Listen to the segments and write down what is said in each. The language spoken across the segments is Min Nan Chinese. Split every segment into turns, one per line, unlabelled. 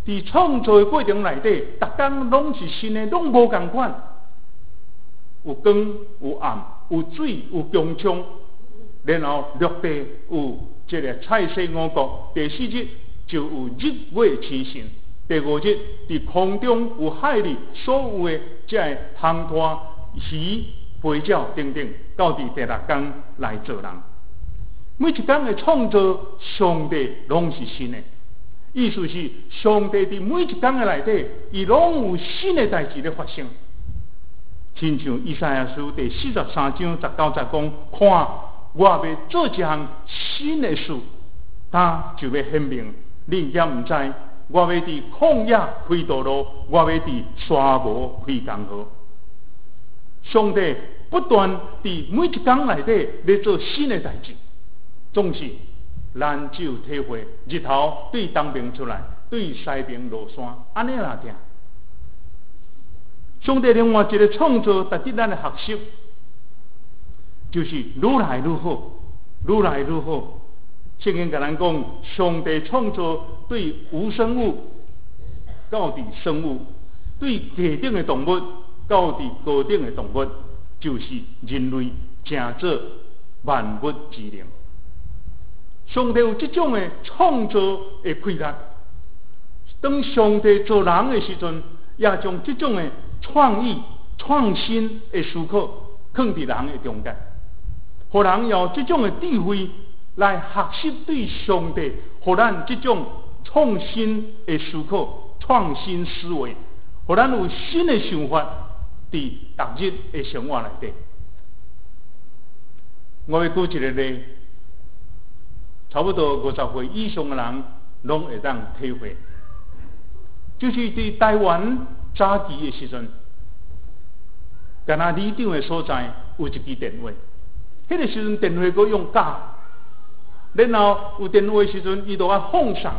佇創造的過程內底，逐工攏是新的，攏無仝款。有光，有暗，有水，有強衝，然後落地有這个菜色五穀。第四日就有日月星辰。第五日佇空中有海裡所有的這个蟲豸、魚、飛鳥等等，到佇第六工來造人。每一工的創造，上帝攏是新的。意思是，上帝佇每一工的內底，伊攏有新的代誌咧發生。親像以賽亞書第43章19節講：看，我欲做一項新的事，今就欲顯明，恁敢毋知？我欲佇曠野開道路，我欲佇沙漠開江河。上帝不斷佇每一工內底咧做新的代誌，總是咱只有體會日頭對東邊出來，對西邊落山，按呢爾定。上帝另外一个創造，值得咱來學習，就是愈來愈好，愈來愈好。聖經共咱講，上帝創造對無生物到佇生物，對地頂的動物到佇高頂的動物，就是人類成做萬物之靈。上帝有這種的創造的氣力。當上帝造人的時陣，也將這種的創意、創新的思考，囥佇人的中間，予人有這種的智慧來學習對上帝，予咱這種創新的思考、創新思維，予咱有新的想法，佇逐日的生活內底。我欲舉一个例，差不多50歲以上的人攏會當體會，就是佇台灣早期的時陣，敢若里長的所在有一支電話，彼个時陣電話閣用膠，然後有電話的時陣，伊就愛放送，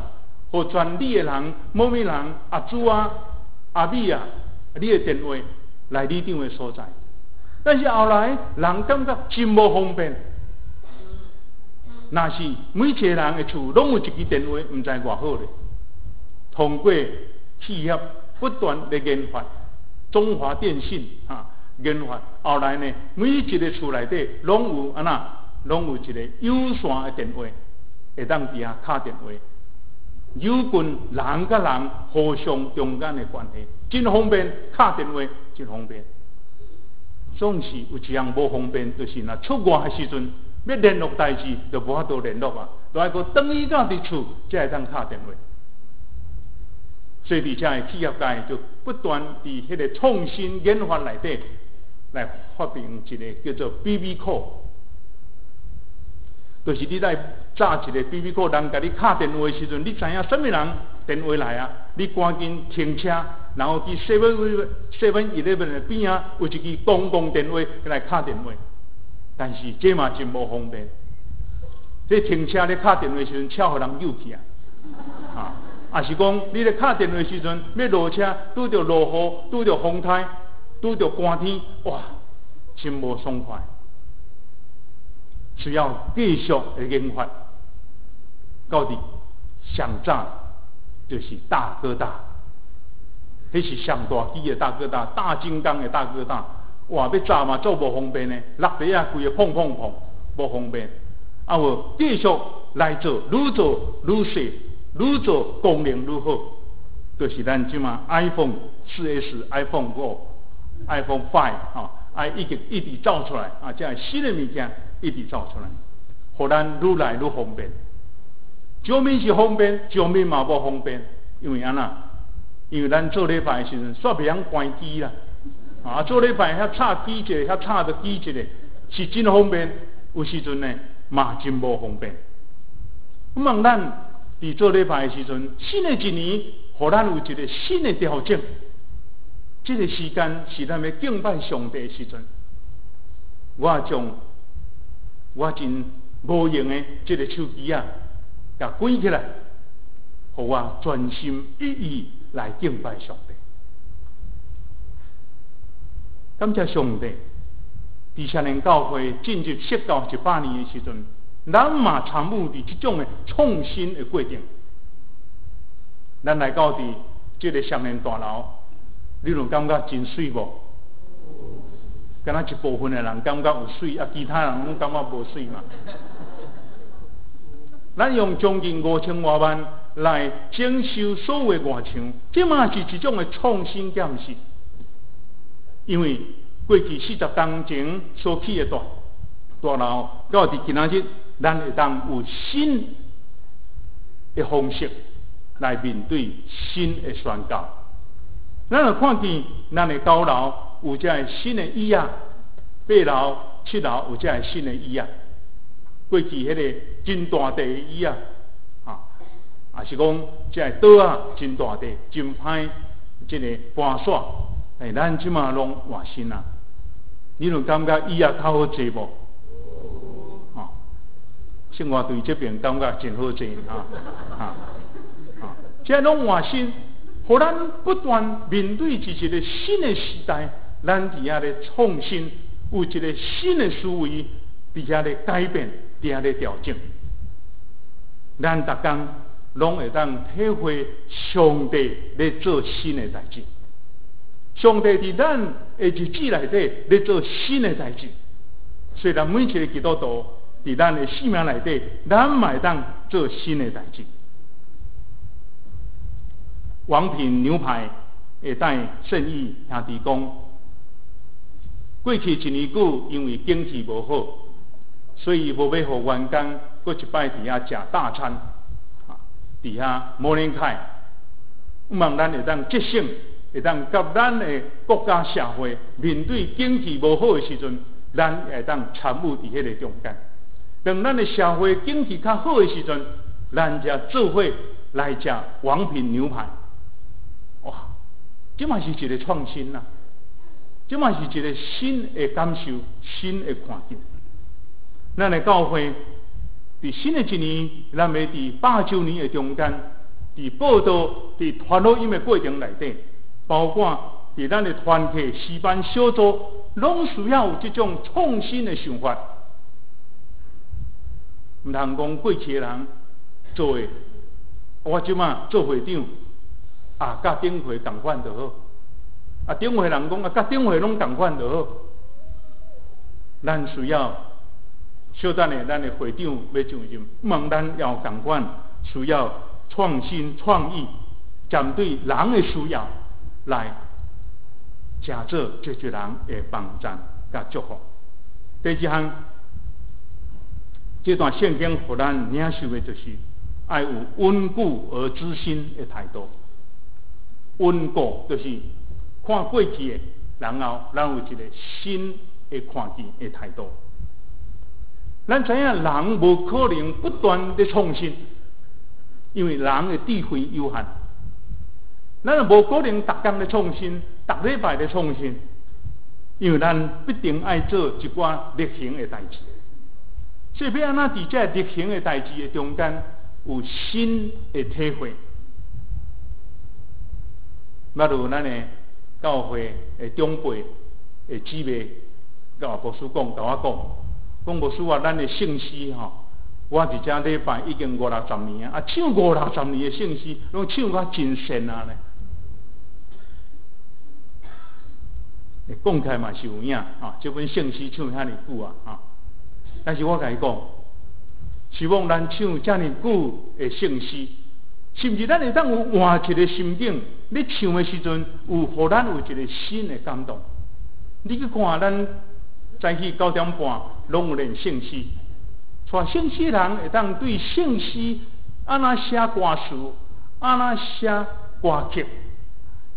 予全里的人、某物人、阿祖啊、阿美啊，你的電話來里長的所在。但是後來人感覺真無方便，若是每一個人的厝攏有一支電話，毋知偌好咧。通過企業不斷咧研發，中華電信啊研發，後來呢，每一個厝內底攏有按怎，攏有一個有線的電話，會當佇遐敲電話，有近人佮人互相中間的關係，真方便，敲電話真方便。總是有一項無方便，就是若出外的時陣，欲聯絡代誌就無法度聯絡啊，就愛閣轉去到佇厝才會當敲電話。所以佇遮个企業界就不斷佇彼個創新研發內底來發明一个叫做 BB Call，就是你來紮一個 BB Call，人共你敲電話的時陣，你知影啥物人電話來啊？你趕緊停車，然後去 Seven Eleven 的邊仔有一支公共電話來敲電話。但是這嘛真無方便，這停車咧敲電話時陣，車予人扭去啊！啊，抑是講你咧敲電話時陣，欲落車拄著落雨，拄著風颱，拄著寒天，哇，真無爽快。需要繼續的研發，到佇上早就是大哥大，彼是上大支的大哥大，大金剛的大哥大，哇，欲紮嘛足無方便的，落地啊規个碰碰碰，無方便。啊無繼續來做，愈做愈細，愈做功能愈好，就是咱這馬 iPhone 4S、iPhone 5、iPhone 5 吼，啊一直一直走出來，啊，這个新的物件一直走出來，予咱愈來愈方便。一面是方便，一面嘛無方便，因為按怎？因為咱做禮拜的時陣，煞袂曉關機啦。啊，做禮拜遐插機一个，遐插著機一个，是真方便。有時陣呢，嘛真無方便。我問咱佇做禮拜的時陣，新的一年，予咱有一個新的調整。這個時間是咱欲敬拜上帝的時陣。我將我真無用的這个手機啊，共關起來，予我專心一意來敬拜上帝。感謝上帝，佇少年教會進入釋教100年的時陣，咱嘛參與佇這種的創新的過程。咱來到佇這个雙連大樓，你有感覺真媠無？敢若一部分的人感覺有媠，啊，其他人攏感覺無媠嘛。咱用將近5000外萬來整修所有的外牆，這嘛是一種的創新，敢毋是？因為過去40冬前所起的大樓，到佇今仔日，咱會當有新的方式來面對新的宣告。咱若看見咱的9樓有這个新的椅仔，8樓、7樓有這个新的椅仔。過去彼个真大塊的椅仔，啊，也是講這个桌仔真大塊，真歹，這个搬煞，欸，咱這馬攏換新啊。你有感覺椅仔較好坐無？啊，生活隊這邊感覺真好坐，啊啊啊！這攏換新，予咱不斷面對一個新的時代，咱佇遐咧創新，有一個新的思維佇遐咧改變，佇遐咧調整。咱逐工攏會當體會上帝咧做新的代誌。上帝佇咱的日子內底咧做新的代誌。雖然每一個基督徒佇咱的生命內底，咱嘛會當做新的代誌。王品牛排會帶聖義兄弟講，過去一年久，因為景氣無好，所以無欲予員工閣一擺佇遐食大餐，啊，佇遐摩連凱，望咱會當節省，會當佮咱的國家社會面對景氣無好的時陣，咱會當參與佇彼個中間。當咱的社會景氣較好的時陣，咱才做伙來食王品牛排。哇，這嘛是一個創新啊！這嘛是一個新的感受、新的看見。咱的教會佇新的一年，咱欲佇100週年的中間，佇報道、佇傳福音的過程內底，包括佇咱的團契、詩班、小組，攏需要有這種創新的想法。毋通講過去的人做的，我這馬做會長，啊，佮頂回仝款就好。啊，頂回人講啊，佮頂回攏仝款就好。咱需要小等下，咱的會長欲上任，望咱要仝款，需要創新創意，針對人的需要來成做濟濟人的幫贊佮祝福。第二項，這段聖經予咱領受的就是愛有溫故而知新的態度。溫故就是看過去的，然後咱有一個新的看見的態度。咱知影人無可能不斷咧創新，因為人的智慧有限。咱無可能逐工咧創新，逐禮拜咧創新，因為咱必定愛做一寡例行的代誌。所以欲按怎佇這例行的代誌的中間有新的體會？捌有咱的教會的長輩的姊妹，佮牧師講，共我講，講牧師啊，咱的聖詩吼，我佇遮禮拜已經五六十年啊，唱五六十年的聖詩，攏唱甲真順啊咧。講起來嘛是有影啊，這本聖詩唱遐爾久啊，啊！但是我共伊講，希望咱唱遮爾久的聖詩，是毋是咱會當有換一個心境？咧唱的時陣，有予咱有一個新的感動。你去看咱早起9點半攏有練聖詩，帶聖詩的人會當對聖詩按怎寫歌詞，按怎寫歌曲，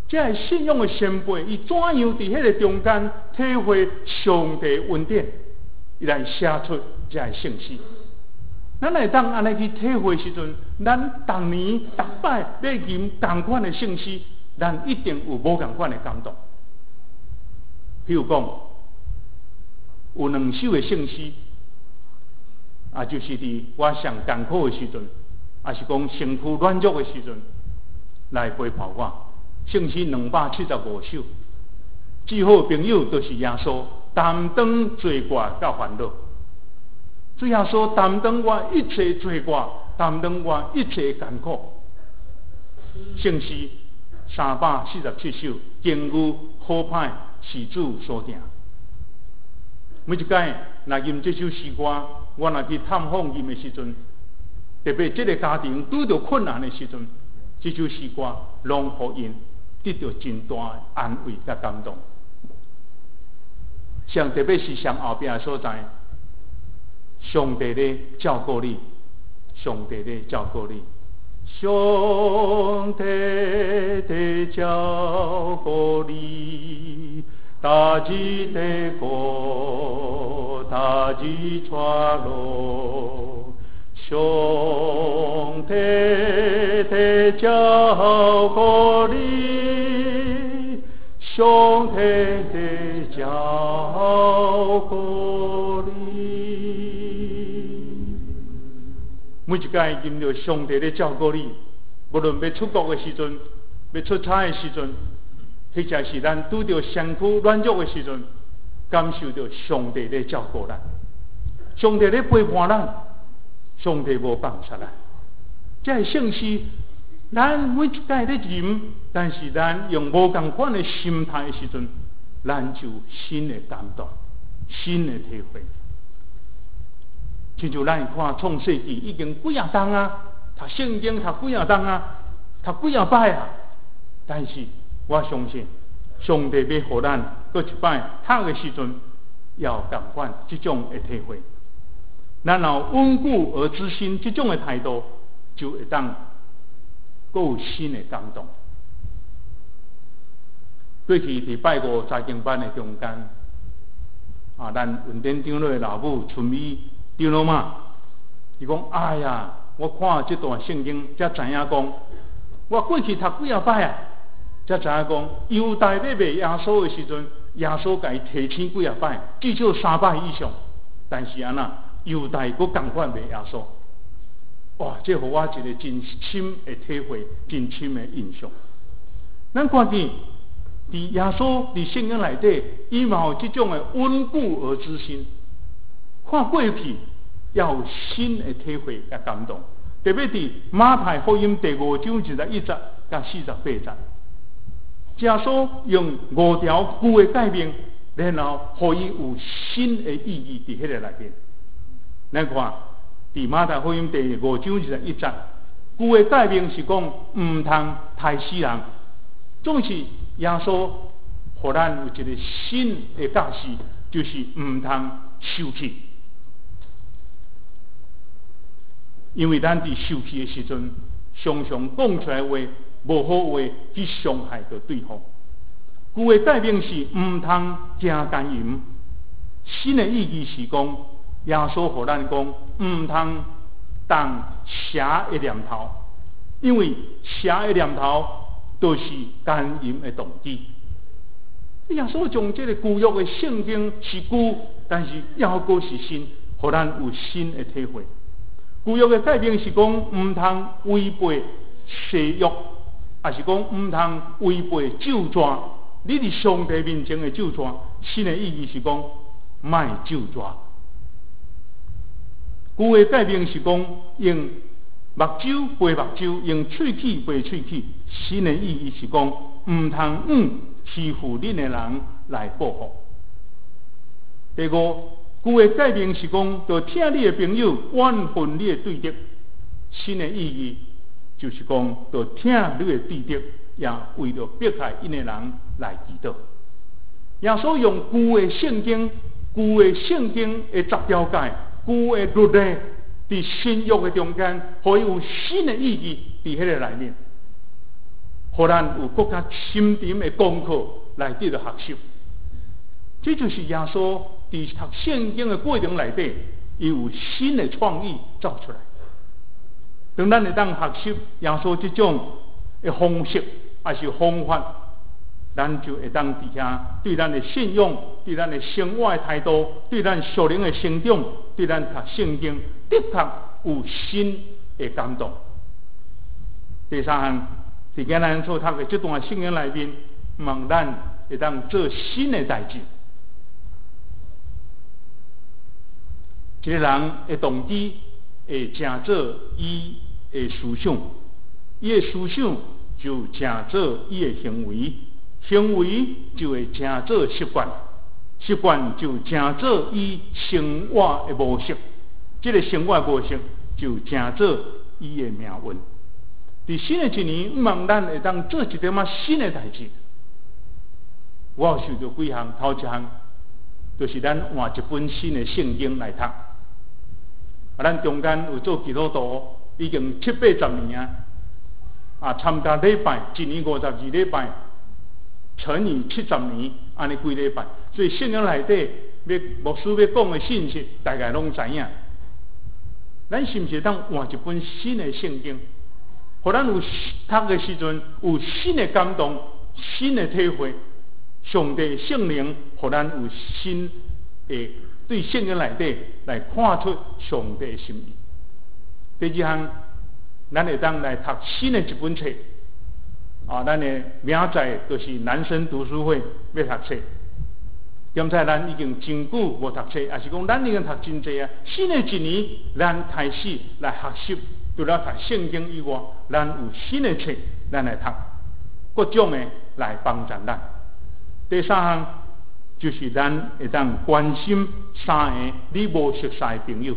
這个信仰的前輩，伊怎樣佇彼个中間體會上帝恩典，伊來寫出這个聖詩。咱會當按呢去體會時陣，咱逐年逐擺咧吟仝款的聖詩，咱一定有無仝款的感動。譬如講，有兩首的聖詩，啊，就是佇我上艱苦的時陣，抑是講身軀軟弱的時陣，來陪伴我。聖詩275首，至好朋友就是耶穌，擔當罪過佮煩惱。主耶穌擔當我一切罪過，擔當我一切艱苦。聖詩347首，經語好歹是主所定。每一擺若吟這首詩歌，我若去探訪𪜶的時陣，特別這个家庭拄著困難的時陣，這首詩歌攏予𪜶得著真大的安慰佮感動。上特別是上後壁的所在，上帝咧照顧你，上帝咧照顧你，上帝咧照顧你，逐日的顧，逐日帶路，上帝咧照顧你，上帝咧照顧你。每一擺吟著上帝咧照顧你，無論欲出國的時陣，欲出差的時陣，或者是咱拄著身軀軟弱的時陣，感受著上帝咧照顧咱，上帝咧陪伴咱，上帝無放捨咱。這个聖詩，咱每一擺咧吟，但是咱用無仝款的心態的時陣，咱就有新的感動、新的體會。親像咱看創世紀已經幾若冬啊，讀聖經讀幾若冬啊，讀幾若擺啊，但是我相信上帝欲予咱閣一擺讀的時陣，有仝款這種的體會。咱若有溫故而知新這種的態度，就會當閣有新的感動。過去佇拜五查經班的中間，啊，咱雲頂長老的老母春美長老媽，伊講：哎呀，我看這段聖經，才知影講，我過去讀幾若擺啊，才知影講，猶大欲賣耶穌的時陣，耶穌共伊提醒幾若擺，至少三擺以上。但是按怎，猶大閣仝款賣耶穌。哇！這予我一个真深的體會，真深的印象。咱看見佇耶穌佇聖經內底，伊嘛有這種的溫故而知新，看過去也有新的體會佮感動。特別佇馬太福音第五章21節佮48節，耶穌用五條舊的誡命，然後予伊有新的意義佇彼个內面。咱看佇馬太福音第五章21節，舊的誡命是講毋通刣死人，總是耶穌予咱有一个新的教示，就是毋通受氣。因為咱佇受氣的時陣，常常講出來話無好話，去傷害著對方。舊的誡命是毋通行姦淫，新的意義是講，耶穌予咱講毋通動邪的念頭，因為邪的念頭就是姦淫的動機。耶穌將這个舊約的聖經是舊，但是猶閣是新，予咱有新的體會。舊約的誡命是講毋通違背誓約，抑是講毋通違背咒詛。你佇上帝面前的咒詛，新的意義是講莫咒詛。舊的誡命是講用目睭賠目睭，用喙齒賠喙齒。新的意義是講毋通用欺負恁的人來報復。第五，舊的誡命是講，著疼你的朋友，怨恨你的對敵。新的意義就是講，著疼你的對敵，也為著迫害𪜶的人來祈禱。耶穌用舊的聖經、舊的聖經的十條誡、舊的律例，佇新約的中間，予伊有新的意義佇彼个內面，予咱有閣較深沉的功課來得著學習。這就是耶穌佇讀聖經的過程內底，伊有新的創意走出來。當咱會當學習耶穌這種的方式，抑是方法，咱就會當佇遐對咱的信仰、對咱的生活的態度、對咱屬靈的成長、對咱讀聖經，的確有新的感動。第三項，佇今咱所讀的這段聖經內面，望咱會當做新的代誌。一个人的動機會成做伊的思想，伊的思想就成做伊的行為，行為就會成做習慣，習慣就成做伊生活的模式，這個生活的模式就成做伊的命運。佇新的一年，向望咱會當做一點仔新的代誌。我有想著幾項，頭一項就是咱換一本新的聖經來讀。啊，咱中間有做基督徒已經七八十年啊，啊，參加禮拜，一年52禮拜，乘以70年，按呢幾禮拜，所以聖經內底欲牧師欲講的信息，大概攏知影。咱是毋是會當換一本新的聖經，予咱有讀的時陣有新的感動、新的體會？上帝聖靈，予咱有新的對聖經內底來看出上帝的心意。第二項，咱會當來讀新的一本冊。啊，咱的明仔載就是男生讀書會欲讀冊。現在咱已經真久無讀冊，抑是講咱已經讀真濟啊。新的一年，咱開始來學習，除了讀聖經以外，咱有新的冊，咱來讀，各種的來幫助咱。第三項就是咱會當關心三个你無熟似的朋友。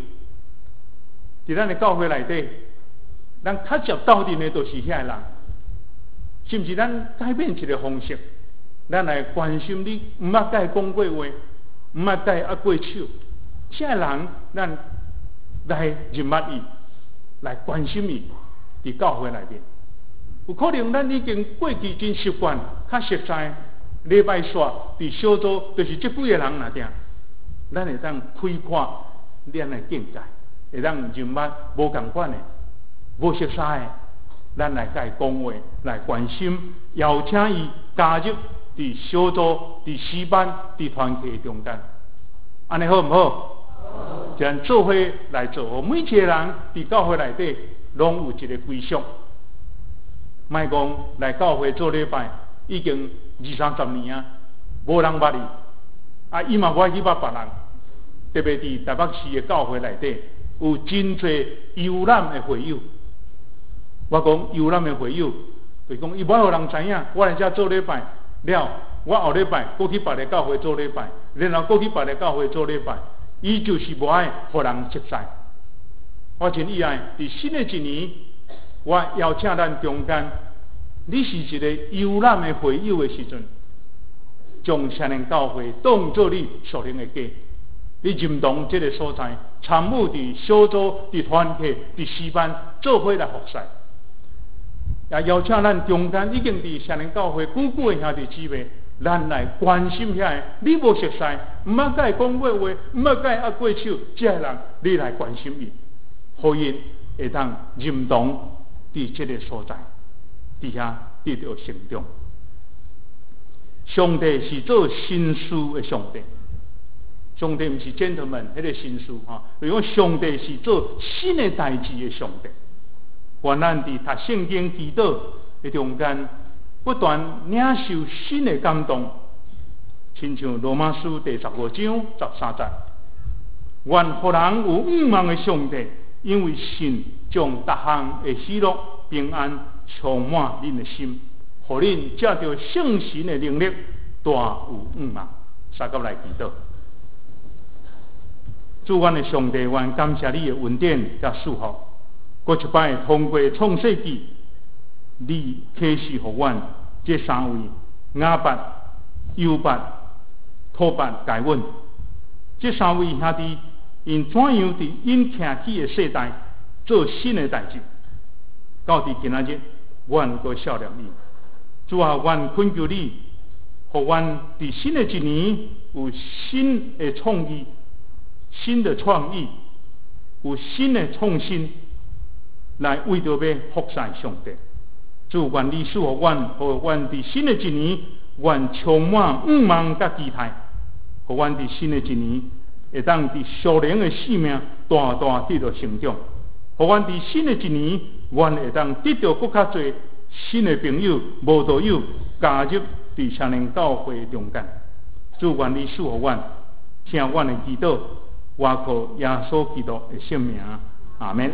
佇咱的教會內底，咱較捷鬥陣的都是遐个人，是毋是？咱改變一个方式，咱來關心你毋捌共伊講過話，毋捌共伊握過手，這个人咱來認捌伊，來關心伊，佇教會內面，有可能咱已經過去真習慣，較熟似。禮拜四佇小組，就是這幾个人爾定，咱會當開闊咱的境界，會當認捌無仝款的、無熟似的，咱來共伊講話，來關心，邀請伊加入佇小組、佇詩班、佇團契中間，按呢好毋好？好。咱做伙來做，每一個人佇教會內底，攏有一个歸屬。莫講來教會做禮拜，已經二三十年啊，無人捌伊，啊，伊嘛無愛去捌別人。特別佇台北市的教會內底，有真濟遊覽的會友。我講遊覽的會友，就是講伊無愛予人知影，我來遮做禮拜了，我後禮拜閣去別个教會做禮拜，然後閣去別个教會做禮拜，伊就是無愛予人熟似。我真意愛，佇新的一年，我邀請咱中間。你是一个遊覽的會友的時陣，將聖靈教會當做你屬靈的家，你認同這个所在，參與佇小組、佇團契、佇詩班，做伙來服侍。也邀請咱中間已經佇聖靈教會久久的兄弟姊妹，咱來關心遐個你無熟似，毋捌共伊講過話，毋捌共伊握過手，這个人你來關心伊，予𪜶會當認同佇這个所在。佇遐得著成長。上帝是做新事的上帝，上帝毋是 gentleman，彼个紳士吼，就是講上帝是做新的代誌的上帝。願咱佇讀聖經祈禱的中間，不斷領受新的感動，親像羅馬書第15章13節，願予人有向望的上帝，因為信將逐項的喜樂、平安充滿恁的心，予恁藉著聖神的能力，大有向望。相佮來祈禱。主，阮的上帝，阮感謝你的恩典佮賜福。閣一擺通過創世記，你啟示予阮這三位雅八、猶八、托八、該隱，這三位兄弟，𪜶怎樣佇𪜶徛起的世代做新的代誌？到佇今仔日，阮閣數念伊。主啊，阮懇求你，予阮佇新的一年有新的創意、新的創意，有新的創新，來為著欲服侍上帝。主，願你賜予阮，予阮佇新的一年，願充滿向望佮期待，予阮佇新的一年，會當佇屬靈的生命大大得著成長。予阮佇新的一年，阮會當得著閣較濟新的朋友、慕道友加入佇聖靈教會中間。主，願你賜予阮，聽阮的祈禱，倚靠耶穌基督的聖名，阿們。